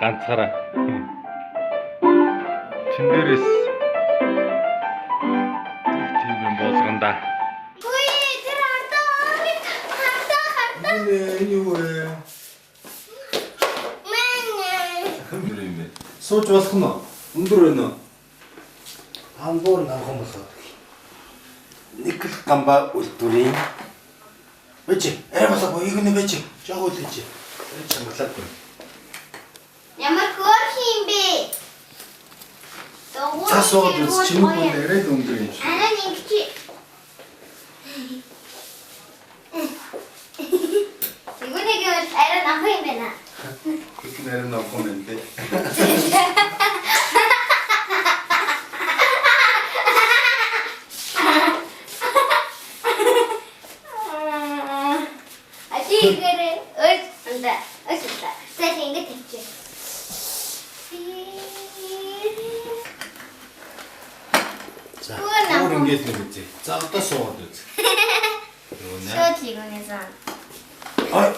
Ганцаараа. Чин дээрээс тийм юм болгоно да. Үгүй тэр хардаа. Хардаа хардаа. Энэ юу вэ? Мэн. Өндөр юм бэ. Сууж болох нь уу? Өндөр байна уу? Амбуур намхан болоод. Никл гамба үлдвэрийн. Бэж, арай болоогүй, игнэ бэж. Жог үлээж. Арай чангалаагүй. Ямар хөөрх юм бэ? Дугуй. Цаас суугаад үз чиний хүн арай л өндөр юм шиг. Арай нэг чи. Игүнэ гэвэл арай намхан юм байна. Их нэр намхан байна те. Ачи игэрэ өс унда өс унда. За ингэ тавьчих. За. Өөр ингэж нэг үзье. За одоо суугаад үз. Юу нэ? Шууд игүнэ сан. Ой.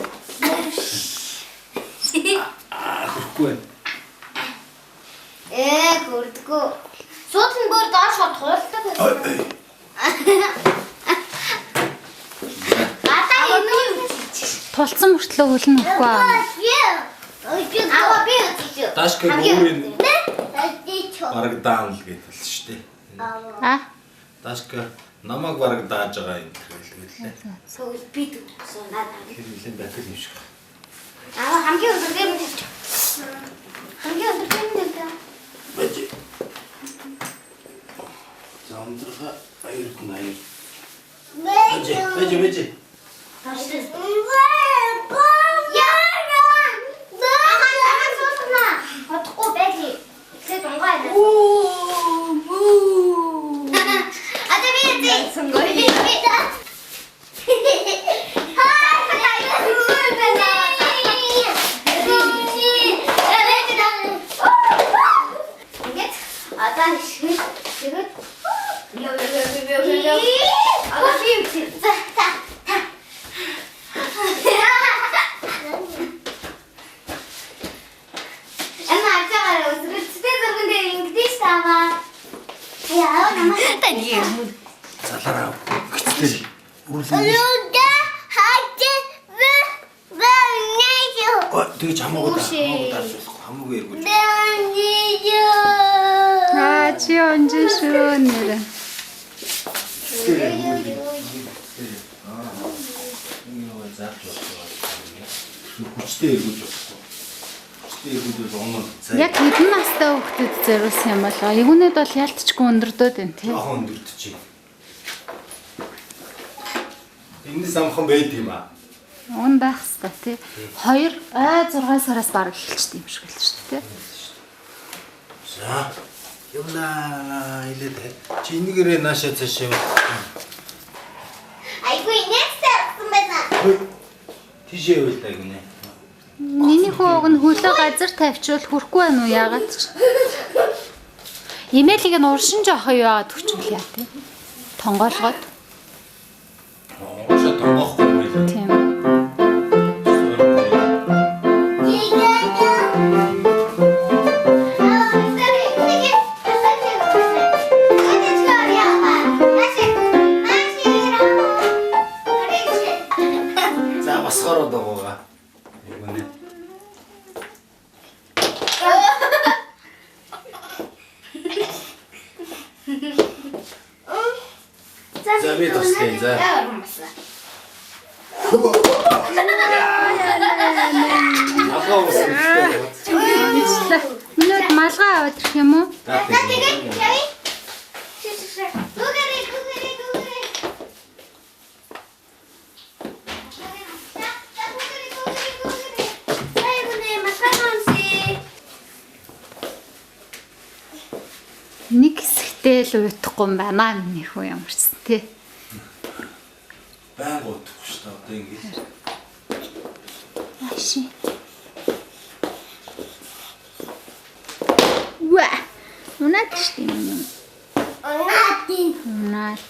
Аа, хөрөхгүй байна. Көрдгөө. Суудлын бүр доошоо туулдаг Ой. байсан. Гадаа энэ юу? Тулцсан мөртлөө хөл нь өгөхгүй аа. Аваа би үзчихв. Дашка өөрийн Бараг бараг даана л гэдэг л шүү дээ. Аа. Дашка намайг бараг дааж байгаа юм хэлдэг лээ. Сүүл би дүүсэн надад. Тэр нэлээд бахил юм шиг. Аа хамгийн өндөр дээр нь тавьчих. Хамгийн өндөр дээр нь тавьчих. Бэж. За өндрөхө аюулт нь аюул. Бэж, бэж, бэж. Одохгүй байли. Тэгэхээр дунгаа байна. Одоо би үзье. Би би. Ингээд одоо шигэл шигэл яв яв яв яв яв. Одоо би үзье. За та та. Энэ хажаагаар өсгөлцтэй зурган дээр ингэдэж тааваа. Яа намайг Та нэг юм. Залаараа гэцтэй. Үрлэн. Рүгэ хажи вэ вэ нэжо. Ой, тэгж хамаагүй даа. Үүшээ. Хамаагүй дарж болохгүй. Хамаагүй эргүүлж. Нэжо. Аа чи онжин шүү нэр. Аа. Энэ юу зааж болохгүй. Хүчтэй эргүүлж болохгүй. Хүчтэй эргүүлвэл оноо. Яг хэдэн настай хүүхдэд зориулсан юм болоо. Эгүүнэд бол ялтчгүй өндөрдөөд байна тий. Жоохон өндөрдөж. Энэс амхан байд юм аа. Уун байх хэвээр тий. 2 ой 6 сараас баг эхэлчихдээ юм шиг л шүү дээ тий. За. Явлаа илээд. Чи энийгээрээ наашаа цаашаа. Айгүй нэстэ байна. Тийшээ явал та гинэ. Миний хүү уг нь хөлөө газар тавьчвал хүрхгүй байна уу яагаад ч. Имэйлийг нь уршин жоох юу яагаад өгчмөл яа тий. Тонгоолгоод. Уушаа тонгоохгүй юм байлаа. Тийм. За босгороо дагууга. Юунэ. За би туслая за. Малгай уус хэрэгтэй. Ичлээ. Миний хувьд малгай аваад ирэх юм уу? За тэгээд. Нэг хэсэгтэй л уйтахгүй юм байна миний хүү ямар ч тий. Баян утахгүй шүү дээ одоо ингэж. Аши. Ва. Унаад шүү дээ юм. Унаад.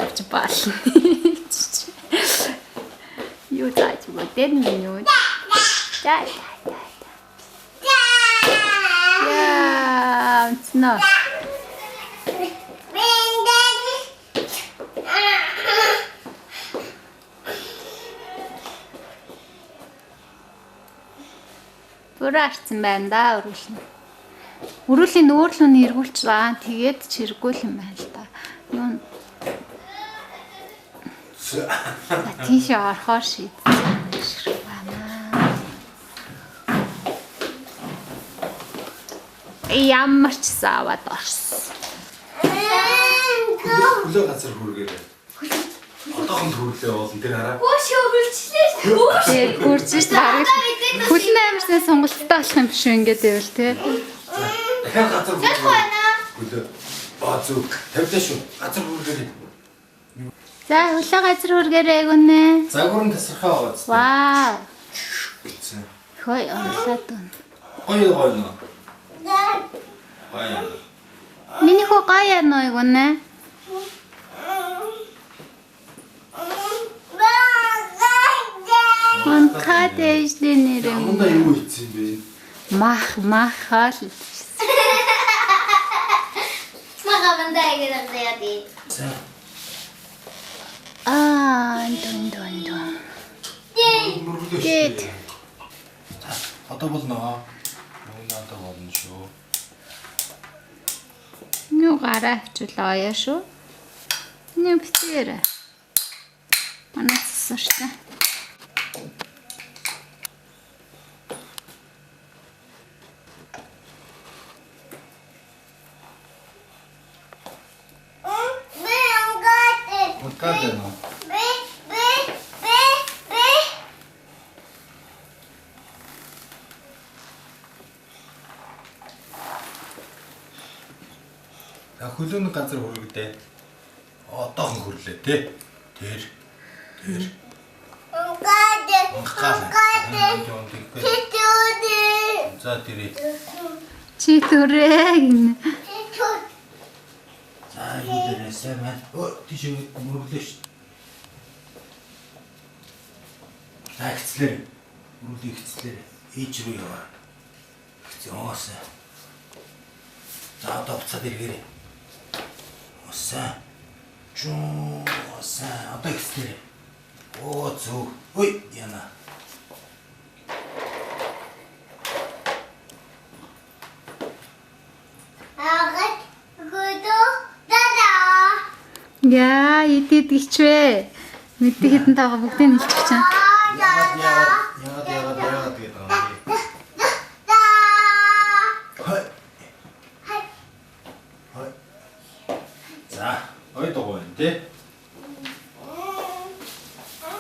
авч баал. Юу зааж өгөө дэн минь юу? За за за. Яа, унтснаа. Бүр арцсан байна да өрүүл нь. Өрүүлийн нүүрлөө нь эргүүлж байгаа. Тэгээд чиргүүл юм байна л да. Юу н- За тийшээ орохоор шийдсэн. Ширх байна. Ямар ч саваад орсон. Хөлөө газар хүргээрэй. Одоохон хүрлээ болно тэр хараа. Хөөшөө хөлчлээ. Хөөш. Тэгээд хурж ш бараг хөлн амарсны сонголттой болох юм биш үү ингээд байвал те. Дахиад газар хүргээрэй. Байна. Хөлөө. Аа зүг. Тавилаа шүү. Газар хүргээрэй. За хөлөө газар хүргээрэй гүнэ. Загвар нь тасархаа байгаа зү. Вау. Гэсэн. Хөөе орлоод байна. Гоё гоё нөө. Гоё. Миний хөө гоё яа нөө гүнэ. Унтаад ээжлээ нэрээ. Аманда юу ийцэн бэ? Мах мах хоол. Мага мандаа гэдэг яа би. За. Аа дун дун дун. Мөргөлөө Гээд. шүү. За, одоо болно. Нүг одоо болно шүү. Нү гараа авчвал оёо шүү. Нү битээр. Манай цэсэртэй. Би ангат. Унтаад байна уу? Би би би би. За хөлөөний газар хүргдээ. Одоохон хүрлээ те. Тэр. Тэр. Ангат. Унтаад. Читүүд. За тэр. Чи төрөө гинэ. Читүүд. За энэ дээрээ сайн байна. Өө тийш мөрөглөө шүү. За ихцлэр. Мөрөглөө ихцлэр. Ээж рүү яваа. Ихцэн оосаа. За одоо буцаад эргээрэй. Оосаа. Чуу оосаа. Одоо ихцлэр. Оо зөв. Ой яна. Агат гүдө дада. Яа, идэд гिचвэ. Мэддэг хитэн таага бүгдийг нь хэлчих чинь. Яагаад яагаад яагаад яагаад гэдэг юм бэ? Да. Хой. Хой. За, ой догоо юм тий.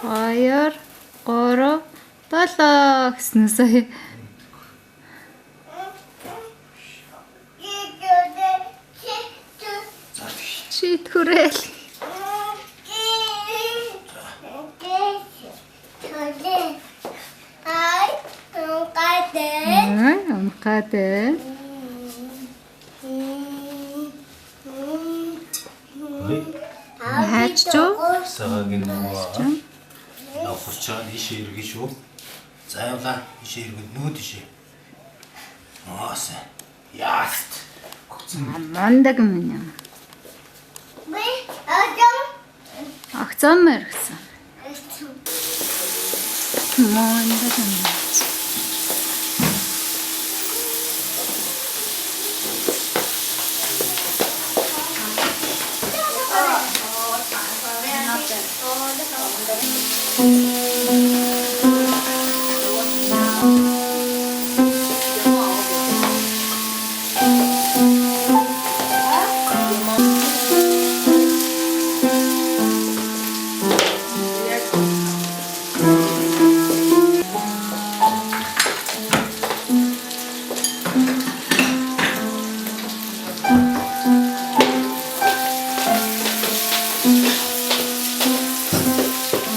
2 3 7 гэсэн сая. Читүүд. Читүүд. За тэгш. Чи төрөөл. Ай, ангат. Унтаад. Хой. Хайч юу? Сагагийн нөгөө нохорчоо ийшээ эргэн шүү. За явлаа. Ийшээ эргэн нүү тийшээ. Оос. Яаст. Гүцэн. Мундаг минь юм. Би адам. Огцом мэрэгсэн. Мундаг юм.